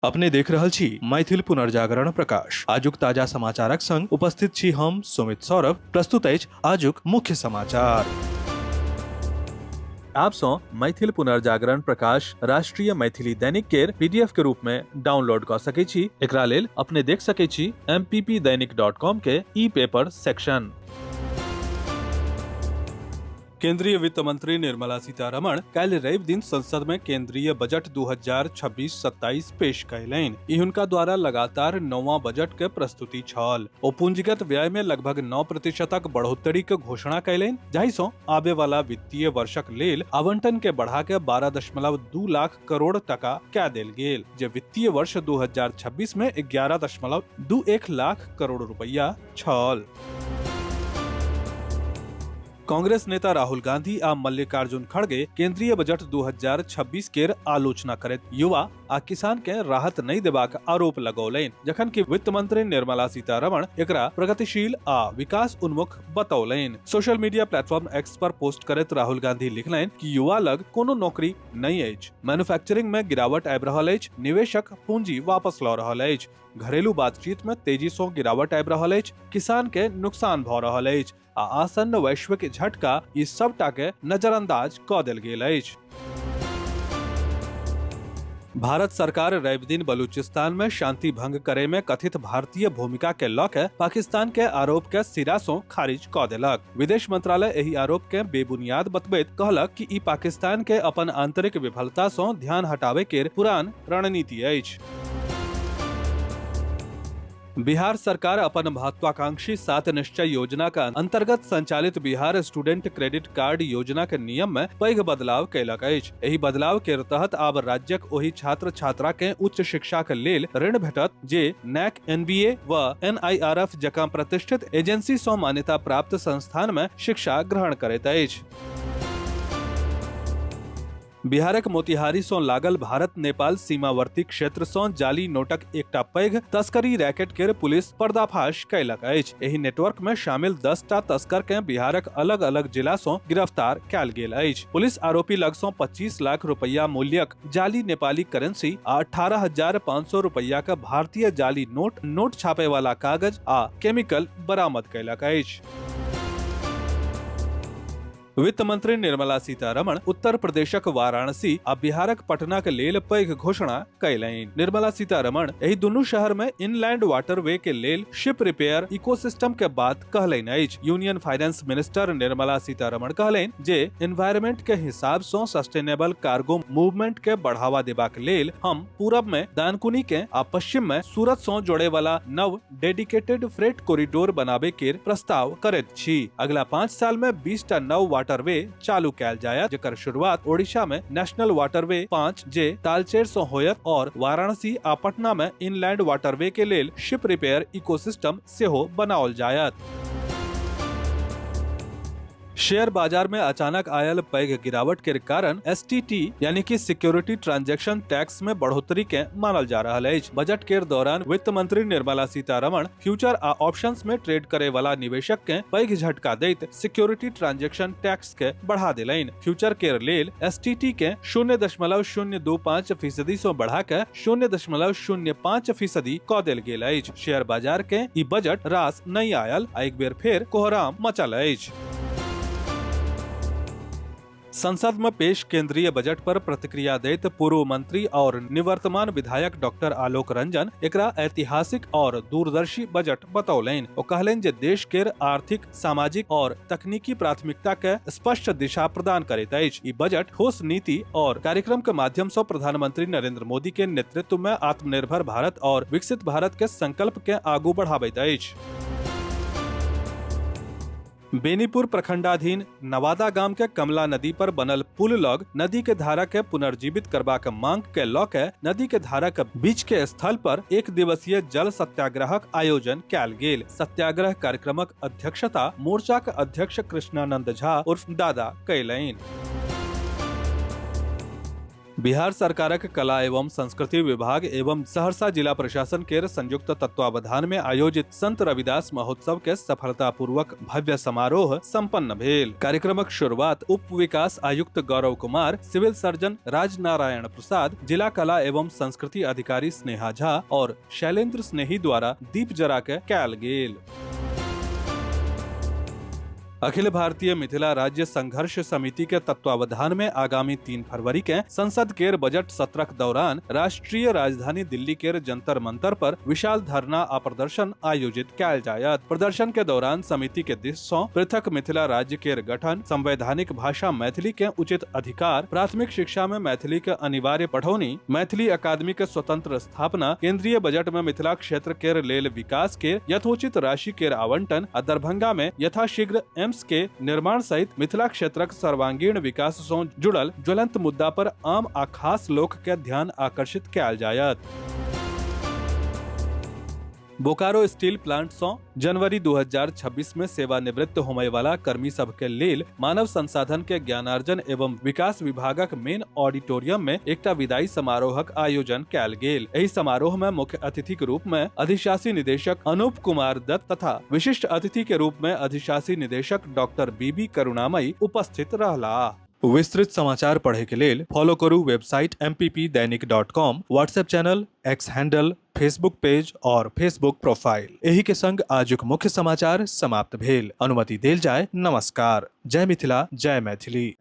अपने देख रहल छी मैथिल पुनर्जागरण प्रकाश। आजुक ताजा समाचारक संग उपस्थित छी हम सुमित सौरभ। प्रस्तुत अछि आजुक मुख्य समाचार। आप सँ मैथिल पुनर्जागरण प्रकाश राष्ट्रीय मैथिली दैनिक केर पीडीएफ के रूप में डाउनलोड कऽ सकै छी। एकरा लेल अपने देख सकै छी mppdainik.com के ई पेपर सेक्शन। केंद्रीय वित्त मंत्री निर्मला सीतारमण काल्हि रवि दिन संसद में केंद्रीय बजट 2026-27 पेश कयलनि। ई हुनका द्वारा लगातार नौवां बजट के प्रस्तुति छल। ओ पूंजीगत व्यय में लगभग 9% बढ़ोतरी के घोषणा कयलनि, जाहि सं आबे वाला वित्तीय वर्षक लेल आवंटन के बढ़ा के 12.2 लाख करोड़ टका कय देल गेल, जे वित्तीय वर्ष 2026 में 11.21 लाख करोड़ रुपया छल। कांग्रेस नेता राहुल गांधी आ मल्लिकार्जुन खड़गे केंद्रीय बजट 2026 केर आलोचना करैत युवा आ किसान के राहत नहि देबाक आरोप लगौलनि, जखन कि वित्त मंत्री निर्मला सीतारमण एकरा प्रगतिशील आ विकास उन्मुख बतौलनि। सोशल मीडिया प्लेटफॉर्म एक्स पर पोस्ट करैत राहुल गांधी लिखलनि कि युवा लग कोनो नौकरी नहि अछि, मैन्युफैक्चरिंग में गिरावट आबि रहल अछि, निवेशक पूंजी वापस लऽ रहल अछि, घरेलू बातचीत में तेजी सं गिरावट आबि रहल अछि, किसान के नुकसान भऽ रहल अछि आ आसन्न वैश्विक झटका ई सबटा के नजरअंदाज कऽ देल गेल अछि। भारत सरकार रवि दिन बलूचिस्तान में शांति भंग करे में कथित भारतीय भूमिका के लऽ के पाकिस्तान के आरोप के सिरा सं खारिज कऽ देलक। विदेश मंत्रालय एहि आरोप के बेबुनियाद बतबैत कहलक कि ई पाकिस्तान के अपन आंतरिक विफलता सं ध्यान हटावे के पुरान रणनीति अछि। बिहार सरकार अपन महत्वाकांक्षी सात निश्चय योजना के अंतर्गत संचालित बिहार स्टूडेंट क्रेडिट कार्ड योजना के नियम में पैघ बदलाव कयलक अछि। एहि बदलाव के तहत आब राज्यक ओहि छात्र छात्रा के उच्च शिक्षा के लेल ऋण भेटत जे नैक, एनबीए व एनआईआरएफ जकां प्रतिष्ठित एजेंसी सं मान्यता प्राप्त संस्थान में शिक्षा ग्रहण करैत अछि। बिहारक मोतिहारी सं लागल भारत नेपाल सीमावर्ती क्षेत्र सं जाली नोटक एकटा पैघ तस्करी रैकेट केर पुलिस पर्दाफाश कयलक अछि। एहि नेटवर्क में शामिल 10 टा तस्कर के बिहारक अलग अलग जिला सं गिरफ्तार कयल गेल अछि। पुलिस आरोपी लग सं 25 लाख रुपया मूल्यक जाली नेपाली करेंसी आ 18,500 रुपया के भारतीय जाली नोट, नोट छापे वाला कागज आ केमिकल बरामद कयलक अछि। वित्त मंत्री निर्मला सीतारमण उत्तर प्रदेशक वाराणसी आ बिहारक पटना के लेल पैघ घोषणा कयलनि। निर्मला सीतारमण एहि दुनू शहर में इनलैंड वाटरवे के लेल शिप रिपेयर इकोसिस्टम के बात कहलनि अछि। Union finance minister Nirmala Sitharaman कहलनि जे एनवायरमेंट के हिसाब सं सस्टेनेबल कार्गो मूवमेंट के बढ़ावा देबाक लेल हम पूरब में दानकुनी के आ पश्चिम में सूरत सं जोड़े वाला नव डेडिकेटेड फ्रेट कॉरिडोर बनाबे के प्रस्ताव करैत छी। अगला 5 साल में 20 टा नव वाटरवे चालू कयल जायत, जेकर शुरुआत ओडिशा में नेशनल वाटरवे 5 जे तालचेर से होयत और वाराणसी आ पटना में इनलैंड वाटरवे के लेल शिप रिपेयर इकोसिस्टम सेहो बनाओल जायत। शेयर बाजार में अचानक आयल पैघ गिरावट के कारण एसटीटी यानी कि सिक्योरिटी ट्रांजैक्शन टैक्स में बढ़ोतरी के मानल जा रहल अछि। बजट के दौरान वित्त मंत्री निर्मला सीतारमण फ्यूचर आ ऑप्शंस में ट्रेड करे वाला निवेशक के पैघ झटका दैत सिक्योरिटी ट्रांजैक्शन टैक्स के बढ़ा देलनि। फ्यूचर के लेल एसटीटी के 0.025% से बढ़ा के 0.05% क देल गेल अछि। शेयर बाजार के ई बजट रास नहि आयल आ एक बेर फेर कोहराम मचल अछि। संसद में पेश केंद्रीय बजट पर प्रतिक्रिया दैत पूर्व मंत्री और निवर्तमान विधायक डॉक्टर आलोक रंजन एकरा ऐतिहासिक और दूरदर्शी बजट बतौलनि। ओ कहलनि जे देश केर आर्थिक, सामाजिक और तकनीकी प्राथमिकता के स्पष्ट दिशा प्रदान करैत अछि। ई बजट ठोस नीति और कार्यक्रम के माध्यम से प्रधानमंत्री नरेंद्र मोदी के नेतृत्व में आत्मनिर्भर भारत और विकसित भारत के संकल्प के आगू बढ़ाबैत अछि। बेनीपुर प्रखंडाधीन नवादा गाम के कमला नदी पर बनल पुल लग नदी के धारा के पुनर्जीवित करबाक मांग के ल के नदी के धारा के बीच के स्थल पर एक दिवसीय जल सत्याग्रहक आयोजन कयल गेल। सत्याग्रह कार्यक्रमक अध्यक्षता मोर्चाक अध्यक्ष कृष्णानंद झा उर्फ दादा कयलनि। बिहार सरकारक कला एवं संस्कृति विभाग एवं सहरसा जिला प्रशासन केर संयुक्त तत्वावधान में आयोजित संत रविदास महोत्सव के सफलतापूर्वक भव्य समारोह संपन्न भेल। कार्यक्रमक शुरुआत उप विकास आयुक्त गौरव कुमार, सिविल सर्जन राजनारायण प्रसाद, जिला कला एवं संस्कृति अधिकारी स्नेहा झा और शैलेंद्र स्नेही द्वारा दीप जरा के कयल गेल। अखिल भारतीय मिथिला राज्य संघर्ष समिति के तत्वावधान में आगामी 3 फरवरी के संसद केर बजट सत्रक दौरान राष्ट्रीय राजधानी दिल्ली केर जंतर मंतर पर विशाल धरना आ प्रदर्शन आयोजित कयल जायत। प्रदर्शन के दौरान समिति के दिस सँ पृथक मिथिला राज्य केर गठन, संवैधानिक भाषा मैथिली के उचित अधिकार, प्राथमिक शिक्षा में मैथिली के अनिवार्य पढ़ौनी, मैथिली अकादमी के स्वतंत्र स्थापना, केंद्रीय बजट में मिथिला क्षेत्र केर लेल विकास के यथोचित राशि केर आवंटन आ दरभंगा में यथाशीघ्र एम्स के निर्माण सहित मिथिला क्षेत्रक सर्वांगीण विकास सँ जुड़ल ज्वलंत मुद्दा पर आम आ खास लोक के ध्यान आकर्षित कयल जायत। बोकारो स्टील प्लांट सँ जनवरी 2026 में सेवानिवृत्त होमय वाला कर्मी सब के लेल मानव संसाधन के ज्ञानार्जन एवं विकास विभागक मेन ऑडिटोरियम में एकटा विदाई समारोहक आयोजन कयल गेल। एहि समारोह में मुख्य अतिथि के रूप में अधिशासी निदेशक अनूप कुमार दत्त तथा विशिष्ट अतिथि के रूप में अधिशासी निदेशक डॉक्टर बीबी करुणामयी उपस्थित रहलाह। विस्तृत समाचार पढ़े के लेल फॉलो करू website mppdainik.com, WhatsApp channel, X handle, Facebook page और फेसबुक प्रोफाइल। एही के संग आजुक मुख्य समाचार समाप्त भेल। अनुमति देल जाय। नमस्कार। जय मिथिला, जय मैथिली।